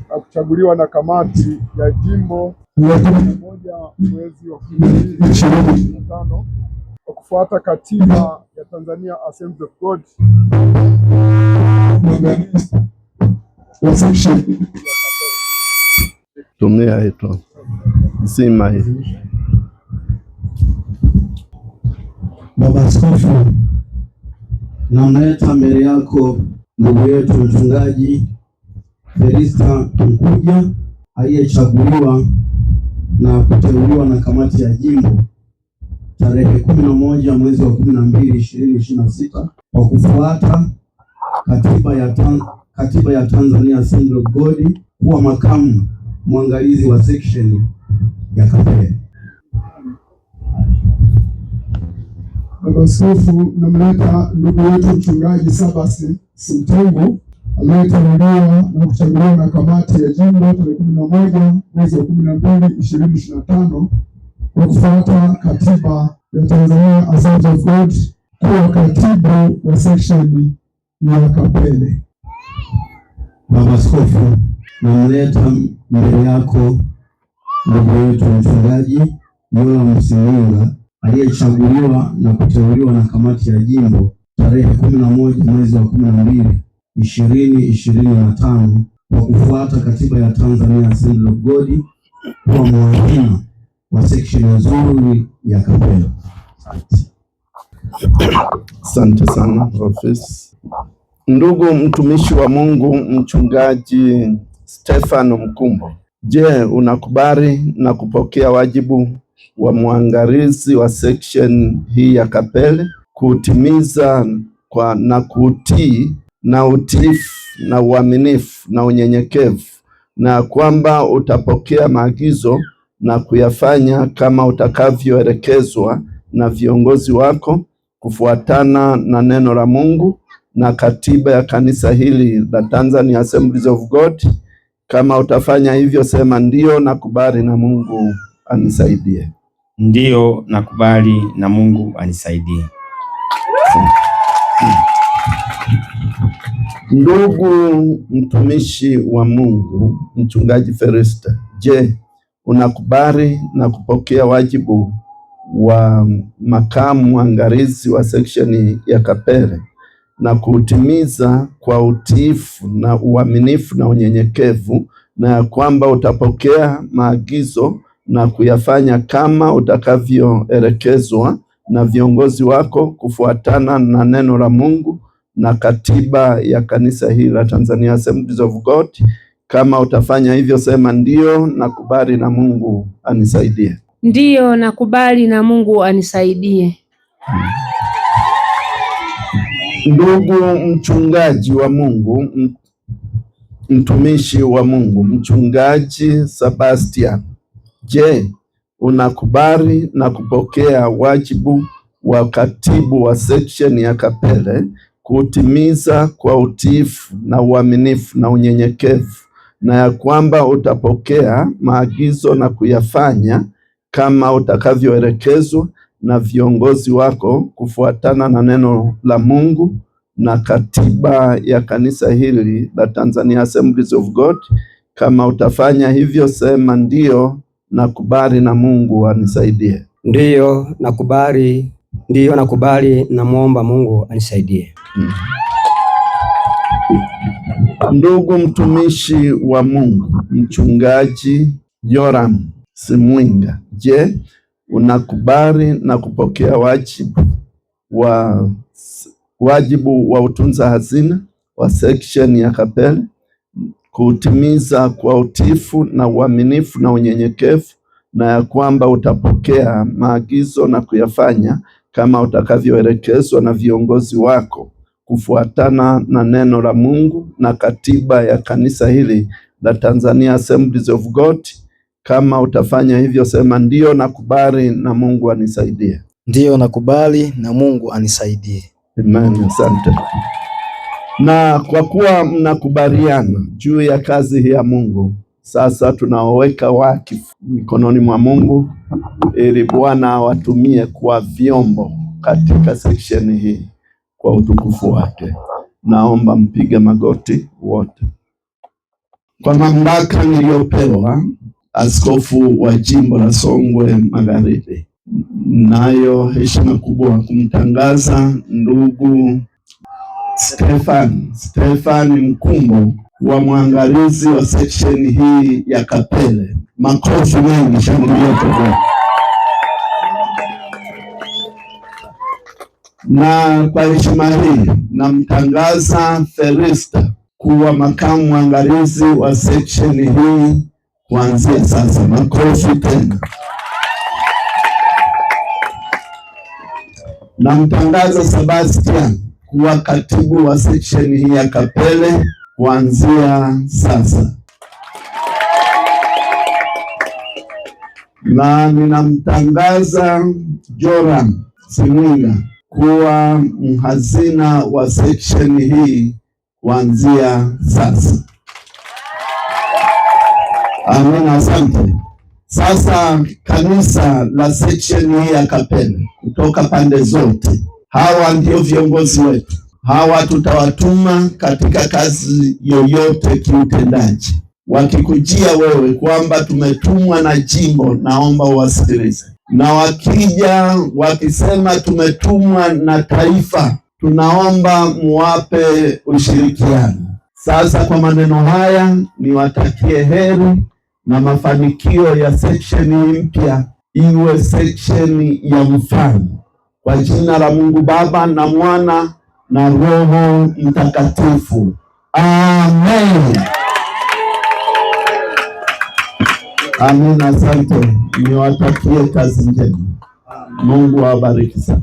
na kuchaguliwa na kamati ya jimbo 1 mwezi wa 12/2025 kwa kufuata katiba ya Tanzania Assemblies of God wa section. Tumia hito zima hii. Baba Askofu, namleta mbele yako ndugu yetu Mchungaji Felista Mkuja aliyechaguliwa na kuteuliwa na kamati ya jimbo tarehe 11 mwezi wa 12 2026 kwa kufuata katiba ya Tanzania Assembly of God kuwa makamu mwangalizi wa section ya Kapele. Baba Askofu, namleta ndugu yetu Mchungaji Sabasi Simtengu aliyeteuliwa na kuchaguliwa na kamati ya jimbo tarehe 11 mwezi wa 12 2025 kwa kufuata katiba ya Tanzania Assemblies of God kuwa katibu wa section ya Kapele. Baba Askofu, namleta mbele yako ndugu yetu Mchungaji Yoram Simwinga aliyechaguliwa na kuteuliwa na kamati ya jimbo tarehe 11 mwezi wa 12 2025 kwa kufuata katiba ya Tanzania Assembly of God kuwa mwadhina wa section nzuri ya Kapele. Asante. Asante sana ofisi. Ndugu mtumishi wa Mungu Mchungaji Stefano Mkumbo, je, unakubali na kupokea wajibu wa mwangalizi wa section hii ya Kapele kutimiza kwa na kutii na utiifu na uaminifu na unyenyekevu, na kwamba utapokea maagizo na kuyafanya kama utakavyoelekezwa na viongozi wako kufuatana na neno la Mungu na katiba ya kanisa hili la Tanzania Assemblies of God? Kama utafanya hivyo, sema ndio, nakubali na Mungu anisaidie. Ndiyo, nakubali na Mungu anisaidie. Ndugu mtumishi wa Mungu Mchungaji Felista, je, unakubali na kupokea wajibu wa makamu mwangalizi wa section ya Kapele na kuutimiza kwa utiifu na uaminifu na unyenyekevu, na ya kwamba utapokea maagizo na kuyafanya kama utakavyoelekezwa na viongozi wako kufuatana na neno la Mungu na katiba ya kanisa hili la Tanzania Assemblies of God? Kama utafanya hivyo, sema ndio, nakubali na Mungu anisaidie. Ndiyo, nakubali na Mungu anisaidie. Ndugu mchungaji wa Mungu, mtumishi wa Mungu, Mchungaji Sebastian, je, unakubali na kupokea wajibu wa katibu wa section ya Kapele kutimiza kwa utiifu na uaminifu na unyenyekevu, na ya kwamba utapokea maagizo na kuyafanya kama utakavyoelekezwa na viongozi wako kufuatana na neno la Mungu na katiba ya kanisa hili la Tanzania Assemblies of God? Kama utafanya hivyo, sema ndio, nakubali na Mungu anisaidie. Ndiyo, nakubali. Ndiyo, nakubali, namwomba Mungu anisaidie. Ndugu mtumishi wa Mungu Mchungaji Joram Simwinga, je, unakubali na kupokea wajibu wa utunza hazina wa section ya Kapele kutimiza kwa utiifu na uaminifu na unyenyekevu, na ya kwamba utapokea maagizo na kuyafanya kama utakavyoelekezwa na viongozi wako kufuatana na neno la Mungu na katiba ya kanisa hili la Tanzania Assemblies of God? Kama utafanya hivyo, sema ndio, nakubali na Mungu anisaidie. Ndiyo, nakubali na Mungu anisaidie. Amen, asante. Na kwa kuwa mnakubaliana juu ya kazi hii ya Mungu, sasa tunawaweka wakifu mikononi mwa Mungu ili Bwana awatumie kuwa vyombo katika section hii kwa utukufu wake. Naomba mpige magoti wote. Kwa mamlaka niliyopewa, askofu wa jimbo la Songwe Magharibi, nayo heshima kubwa kumtangaza ndugu Stefan Mkumbo wa mwangalizi wa section hii ya Kapele. Makofi mengi, shangilia kwa. Na kwa heshima hii namtangaza Felista kuwa makamu mwangalizi wa section hii kuanzia sasa. Makofi tena. Namtangaza Sebastian kuwa katibu wa section hii ya Kapele kuanzia sasa. Na ninamtangaza Joram Simwinga kuwa mhazina wa section hii kuanzia sasa. Amina, asante. Sasa kanisa la section hii ya Kapele kutoka pande zote, hawa ndio viongozi wetu. Hawa tutawatuma katika kazi yoyote kiutendaji. Wakikujia wewe kwamba tumetumwa na jimbo, naomba uwasikilize. Na wakija wakisema tumetumwa na taifa, tunaomba muwape ushirikiano. Sasa kwa maneno haya niwatakie heri na mafanikio ya section mpya, iwe section ya mfano. Kwa jina la Mungu Baba na Mwana na Roho Mtakatifu. Amen. Amen, asante. Niwatakie kazi njema. Mungu awabariki sana.